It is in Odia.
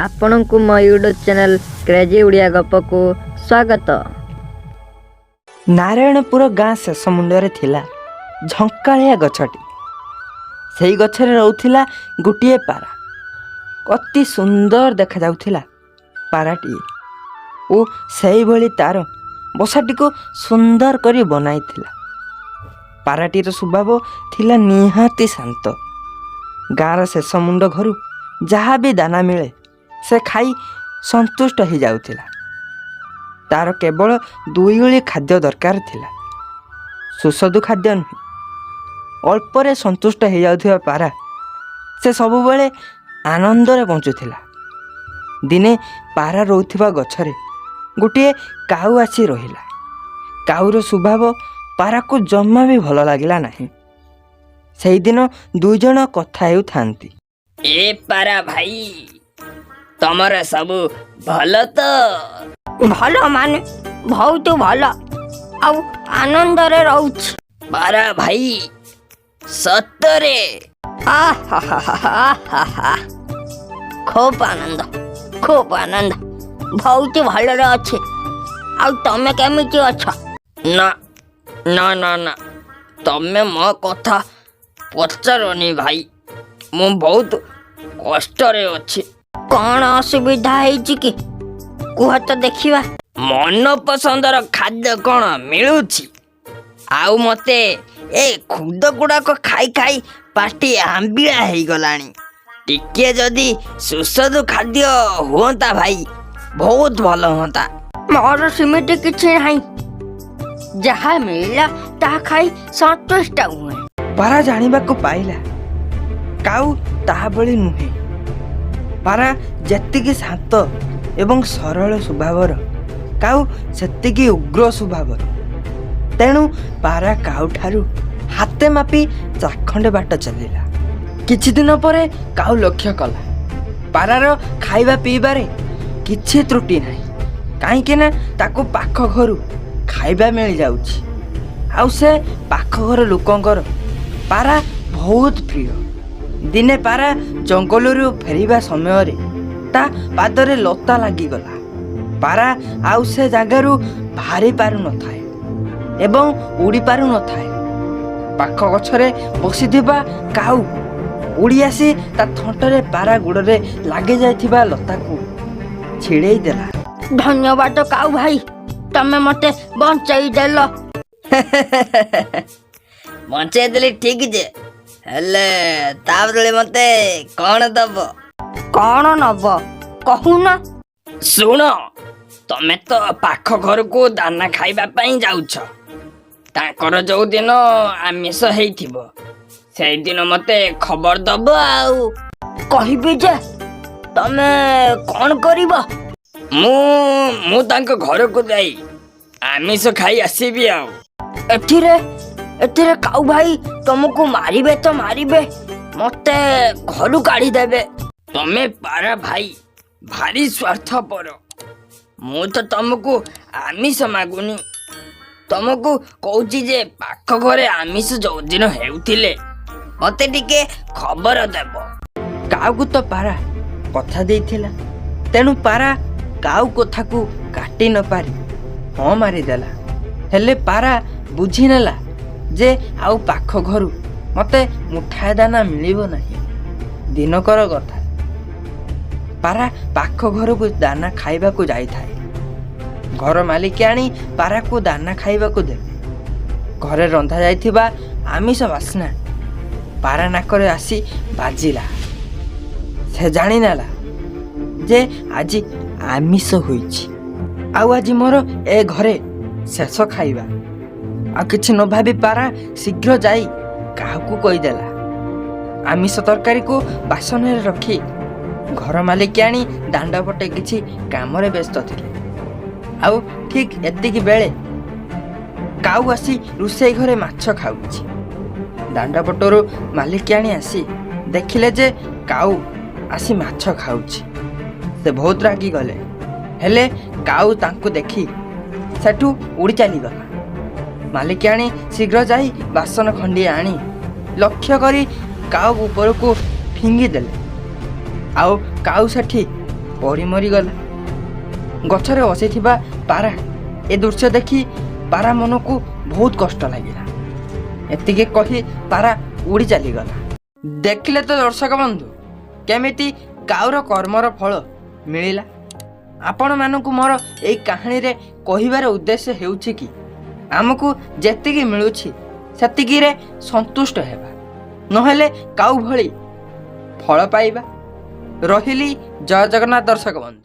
ଆପଣଙ୍କୁ ମୋ ୟୁଟ୍ୟୁବ୍ ଚ୍ୟାନେଲ୍ କ୍ରେଜି ଓଡ଼ିଆ ଗପକୁ ସ୍ୱାଗତ। ନାରାୟଣପୁର ଗାଁ ଶେଷ ମୁଣ୍ଡରେ ଥିଲା ଝଙ୍କାଳିଆ ଗଛଟି। ସେଇ ଗଛରେ ରହୁଥିଲା ଗୋଟିଏ ପାରା। ଅତି ସୁନ୍ଦର ଦେଖାଯାଉଥିଲା ପାରାଟିଏ ଓ ସେଇଭଳି ତାର ବସାଟିକୁ ସୁନ୍ଦର କରି ବନାଇଥିଲା। ପାରାଟିର ସ୍ୱଭାବ ଥିଲା ନିହାତି ଶାନ୍ତ। ଗାଁର ଶେଷ ମୁଣ୍ଡ ଘରୁ ଯାହା ବି ଦାନା ମିଳେ, ସେ ଖାଇ ସନ୍ତୁଷ୍ଟ ହେଇଯାଉଥିଲା। ତାର କେବଳ ଦୁଇ ଓଳି ଖାଦ୍ୟ ଦରକାର ଥିଲା, ସୁସ୍ୱାଦୁ ଖାଦ୍ୟ ନୁହେଁ। ଅଳ୍ପରେ ସନ୍ତୁଷ୍ଟ ହେଇଯାଉଥିବା ପାରା ସେ ସବୁବେଳେ ଆନନ୍ଦରେ ବଞ୍ଚୁଥିଲା। ଦିନେ ପାରା ରହୁଥିବା ଗଛରେ ଗୋଟିଏ କାଉ ଆସି ରହିଲା। କାଉର ସ୍ୱଭାବ ପାରାକୁ ଜମା ବି ଭଲ ଲାଗିଲା ନାହିଁ। ସେଇଦିନ ଦୁଇଜଣ କଥା ହେଉଥାନ୍ତି। ଏ ପାରା ଭାଇ, ତମର ସବୁ ଭଲ ତ? ଭଲ ମାନେ ବହୁତ ଭଲ ଆଉ ଆନନ୍ଦରେ ରହୁଛି। ପାରା ଭାଇ, ସତରେ? ଆହାହାହାହାହା। ଖୁବ୍ ଆନନ୍ଦ, ଖୁବ୍ ଆନନ୍ଦ, ବହୁତ ଭଲରେ ଅଛି। ଆଉ ତମେ କେମିତି ଅଛ? ନା ନା ନା ନା, ତମେ ମୋ କଥା ପଚାରନି ଭାଇ, ମୁଁ ବହୁତ କଷ୍ଟରେ ଅଛି। କ'ଣ ଅସୁବିଧା ହେଇଛି କି, କୁହ ତ ଦେଖିବା। ମନ ପସନ୍ଦର ଖାଦ୍ୟ କ'ଣ ମିଳୁଛି ଆଉ ମତେ? ଏ ଖୁଦ ଗୁଡ଼ାକ ଖାଇ ଖାଇ ପାଟି ଆମ୍ବିଳା ହେଇଗଲାଣି। ଟିକେ ଯଦି ସୁସ୍ୱାଦୁ ଖାଦ୍ୟ ହୁଅନ୍ତା ଭାଇ, ବହୁତ ଭଲ ହୁଅନ୍ତା। ମୋର ସେମିତି କିଛି ନାହିଁ, ଯାହା ମିଳିଲା ତାହା ଖାଇ ସନ୍ତୁଷ୍ଟ ହୁଏ। ପାରା ଜାଣିବାକୁ ପାଇଲା, କାଉ ତାହା ଭଳି ନୁହେଁ। ପାରା ଯେତିକି ଶାନ୍ତ ଏବଂ ସରଳ ସ୍ୱଭାବର, କାଉ ସେତିକି ଉଗ୍ର ସ୍ୱଭାବର। ତେଣୁ ପାରା କାଉଠାରୁ ହାତେ ମାପି ଚାଖଣ୍ଡେ ବାଟ ଚାଲିଲା। କିଛି ଦିନ ପରେ କାଉ ଲକ୍ଷ୍ୟ କଲା, ପାରାର ଖାଇବା ପିଇବାରେ କିଛି ତ୍ରୁଟି ନାହିଁ, କାହିଁକି ନା ତାକୁ ପାଖ ଘରୁ ଖାଇବା ମିଳିଯାଉଛି ଆଉ ସେ ପାଖ ଘର ଲୋକଙ୍କର ପାରା ବହୁତ ପ୍ରିୟ। ଦିନେ ପାରା ଜଙ୍ଗଲରୁ ଫେରିବା ସମୟରେ ତା ପାଦରେ ଲତା ଲାଗିଗଲା। ପାରା ଆଉ ସେ ଜାଗାରୁ ବାହାରି ପାରୁନଥାଏ ଏବଂ ଉଡ଼ି ପାରୁନଥାଏ। ପାଖ ଗଛରେ ବସିଥିବା କାଉ ଉଡ଼ି ଆସି ତା ଥଣ୍ଟରେ ପାରା ଗୋଡ଼ରେ ଲାଗିଯାଇଥିବା ଲତାକୁ ଛିଡ଼େଇ ଦେଲା। ଧନ୍ୟବାଦ କାଉ ଭାଇ, ତମେ ମତେ ବଞ୍ଚେଇ ଦେଲ। ବଞ୍ଚେଇ ଦେଲି ଠିକ ଯେ, ହେଲେ ତା ବଦଳେ ମତେ କ'ଣ ଦବ? କ'ଣ ନବ କହୁନ? ଶୁଣ, ତମେ ତ ପାଖ ଘରକୁ ଦାନା ଖାଇବା ପାଇଁ ଯାଉଛ। ତାଙ୍କର ଯୋଉଦିନ ଆମିଷ ହେଇଥିବ, ସେଇଦିନ ମତେ ଖବର ଦବ ଆଉ। କହିବି ଯେ, ତମେ କ'ଣ କରିବ? ମୁଁ ତାଙ୍କ ଘରକୁ ଯାଇ ଆମିଷ ଖାଇ ଆସିବି ଆଉ। ଏଥିରେ କାଉ ଭାଇ ତମକୁ ମାରିବେ ତ ମାରିବେ, ମତେ ଘରୁ କାଢିଦେବେ। ତମେ ପାରା ଭାଇ ଭାରି ସ୍ୱାର୍ଥପର। ମୁଁ ତ ତମକୁ ଆମିଷ ମାଗୁନି, ତମକୁ କହୁଛି ଯେ ପାଖ ଘରେ ଆମିଷ ଯୋଉଦିନ ହେଉଥିଲେ ମତେ ଟିକେ ଖବର ଦେବ। କାଉକୁ ତ ପାରା କଥା ଦେଇଥିଲା, ତେଣୁ ପାରା କାଉ କଥାକୁ କାଟି ନପାରି ହଁ ମାରିଦେଲା। ହେଲେ ପାରା ବୁଝିନେଲା ଯେ ଆଉ ପାଖ ଘରୁ ମତେ ମୁଠାଏ ଦାନା ମିଳିବ ନାହିଁ। ଦିନକର କଥା, ପାରା ପାଖ ଘରକୁ ଦାନା ଖାଇବାକୁ ଯାଇଥାଏ। ଘର ମାଲିକାଣୀ ପାରାକୁ ଦାନା ଖାଇବାକୁ ଦେଲେ। ଘରେ ରନ୍ଧା ଯାଇଥିବା ଆମିଷ ବାସ୍ନା ପାରା ନାକରେ ଆସି ବାଜିଲା। ସେ ଜାଣିନେଲା ଯେ ଆଜି ଆମିଷ ହୋଇଛି ଆଉ ଆଜି ମୋର ଏ ଘରେ ଶେଷ ଖାଇବା। ଆଉ କିଛି ନ ଭାବି ପାରା ଶୀଘ୍ର ଯାଇ କାହାକୁ କହିଦେଲା। ଆମିଷ ତରକାରୀକୁ ବାସନରେ ରଖି ଘର ମାଲିକାଣୀ ଦାଣ୍ଡ ପଟେ କିଛି କାମରେ ବ୍ୟସ୍ତ ଥିଲେ ଆଉ ଠିକ୍ ଏତିକି ବେଳେ କାଉ ଆସି ରୋଷେଇ ଘରେ ମାଛ ଖାଉଛି। ଦାଣ୍ଡ ପଟରୁ ମାଲିକାଣୀ ଆସି ଦେଖିଲେ ଯେ କାଉ ଆସି ମାଛ ଖାଉଛି। ସେ ବହୁତ ରାଗିଗଲେ। ହେଲେ କାଉ ତାଙ୍କୁ ଦେଖି ସେଠୁ ଉଡ଼ି ଚାଲିଗଲା। ମାଲିକାଣୀ ଶୀଘ୍ର ଯାଇ ବାସନ ଖଣ୍ଡିଏ ଆଣି ଲକ୍ଷ୍ୟ କରି କାଉ ଉପରକୁ ଫିଙ୍ଗିଦେଲେ ଆଉ କାଉ ସେଠି ପଡ଼ି ମରିଗଲା। ଗଛରେ ବସିଥିବା ପାରା ଏ ଦୃଶ୍ୟ ଦେଖି ପାରା ମନକୁ ବହୁତ କଷ୍ଟ ଲାଗିଲା। ଏତିକି କହି ପାରା ଉଡ଼ି ଚାଲିଗଲା। ଦେଖିଲେ ତ ଦର୍ଶକ ବନ୍ଧୁ, କେମିତି କାଉର କର୍ମର ଫଳ ମିଳିଲା। ଆପଣମାନଙ୍କୁ ମୋର ଏଇ କାହାଣୀରେ କହିବାର ଉଦ୍ଦେଶ୍ୟ ହେଉଛି କି ଆମକୁ ଯେତିକି ମିଳୁଛି ସେତିକିରେ ସନ୍ତୁଷ୍ଟ ହେବା, ନହେଲେ କାଉ ଭଳି ଫଳ ପାଇବା। ରହିଲି, ଜୟ ଜଗନ୍ନାଥ ଦର୍ଶକ ବନ୍ଧୁ।